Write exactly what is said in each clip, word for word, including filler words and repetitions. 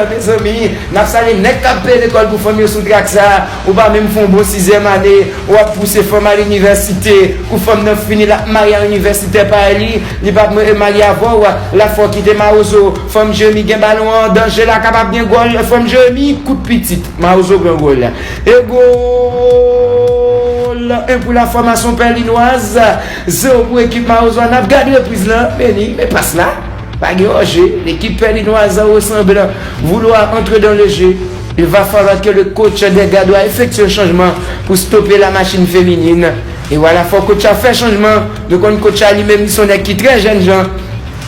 Mezanmi, n ap salye nèg k ap peye lekòl pou fanm yo sou trak sa. Ou pa menm fè yon bon sizyèm ane, w ap pouse fanm al inivèsite. Kou fanm nan fini, l ap marye a inivèsitè pa li. Li p ap marye avè w. L ap fè w kite Mawozo. Fanm Jeremi gen balon an. Danje la kapab gen gòl. Fanm Jeremi, kout pitit. Mawozo pran gòl. E gòl! En pou la fòmasyon Pèlinwaz. Zewo pou ekip Mawozo a. N ap gade repriz lan. Meni, men pas la. Pa gen anje. Lekip Pèlinwaz an ressemble vouloir entrer dans le jeu. Il va falloir que le coach des Gardois effectue un changement pour stopper la machine féminine. E vwala, fò coach la fè chanjman. Nou konn coach la li menm, li se yon nèg ki trè jènjan.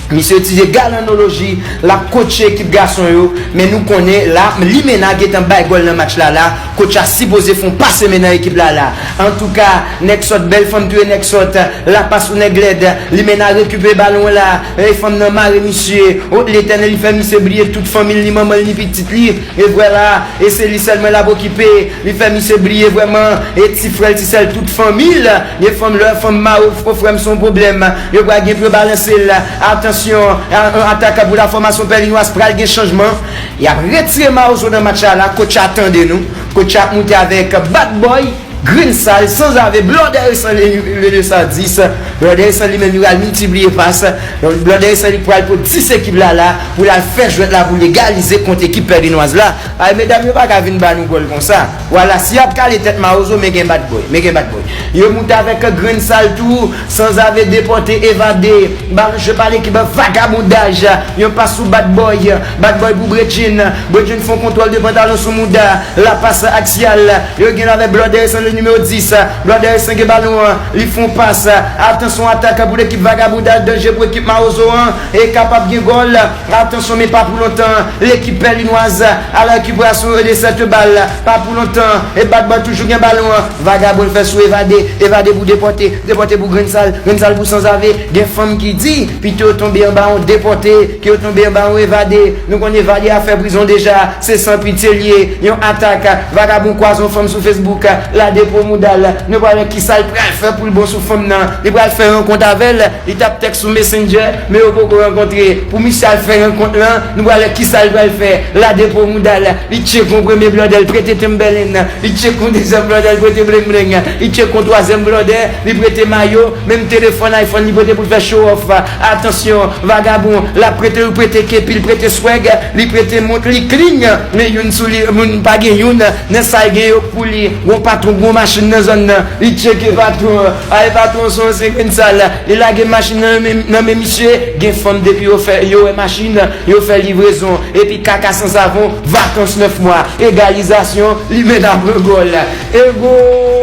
Misye itilize galannoloji, l ap coache ekip gason yo, men nou konnen la, Limena gentan bay gòl nan match la la, coach la sipoze fè yon pase men nan ekip la la. Antouka, nèg sòt, bèl fanm touye nèg sòt, la pas sou nèg lèd, Limena rekipere balon an la, e fanm nan mare misye, o Letènèl, li fè misye bliye tout fanmi l, li manman l, li pitit li, e vwala, e se li sèlman l ap okipe, li fè misye bliye vrèman, e ti frè l, ti sè l, tout fanmi l, e fanm lè fanm mare, o frè m, se yon pwoblèm, yo pral gen pou yo balanse l, atansyon, a- a- atak pou la fòmasyon Pèlinwaz pral gen chanjman, y ap retire Mawozo nan match la la, coach la tande nou, coach la ap moute avèk Bad Boy, Green Sal, Sanzave, Blòdè Resan, le, le, le sa dis, Blòdè Resan li menm li pral miltipliye pas, Blòdè Resan li pral pot dis ekip la la, pou l al fè jwèt la pou l egalize kont ekip Pèlinwaz la. Ay, medam yo pa ka vin ba nou gòl konsa. Vwala, si y ap kale tèt Mawozo, men gen Bad Boy, men gen Bad Boy. Yo moute avèk grenn sal tou, Sanzave depòte, evade. Balon jwe pa lekip, vagabondaj. Yon pas sou Bad Boy. Bad Boy pou Bredjin. Bredjin fè yon kontwòl de pantalon sou mouda. La pas aksyal. Yo gen avèk Blòdè Resan le nimewo dis. Blòdè Resan gen balon an. Li fè yon pas. Atansyon, atak pou lekip vagabondaj. Danje pou ekip Mawozo an. E kapab gen gòl. Atansyon, men pa pou lontan. Lekip Pèlinwaz a la rekiperasyon de sèt bal. Pa pou lontan. E Bad Boy toujou gen balon an. Vagabon fè sou evade. Evade pou depòte. Depòte pou Grensal. Grensal pou Sanzave. Gen fanm ki di, pito yo tonbe anba yon depòte, ke yo tonbe anba yon evade. Nou konn evade a fè prizon deja. Se san pitye l ye. Yon atak. Vagabon kwaze yon fanm sou Facebook. Lade pou mouda l. Nou pral wè kisa l pral fè pou l bon sou fanm nan. Li pral fè rankont avè l. Li t ap tèks sou Messenger, men yo poko rankontre. Pou misye al fè rankont lan, nou pral wè kisa l pral fè. Lade pou mouda l, li tcheke yon premye blòdè, li prete Timberland, li tcheke yon dezyèm blòdè, li prete bling bling, li tcheke yon twazyèm blòdè, li prete mayo, menm telefòn iPhone li prete pou l fè show off. Atansyon, vagabon, l ap prete, li prete kepi, li prete swag, li prete mont, li clean, men youn sou li, moun pa gen youn, nan sa l gen yo pou li. Gon patwon, gon machin nan zòn nan, li tcheke patwon an. Ay, patwon se yon senk grenn sal. Li lage machin nan men, nan men misye. Gen fanm depi yo fè, yo wè machin, yo fè livrezon. Epi kaka san savon, vakans nèf mwa. Egalizasyon, Limena pran gòl. E gòl!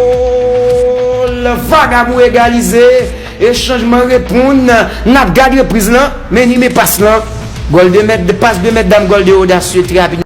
Vagabon egalize. E chanjman reponn. N ap gade repriz lan. Men ni men pas lan. Gòl de mèt, pas de mèt dam, gòl de odasye, trè rapid.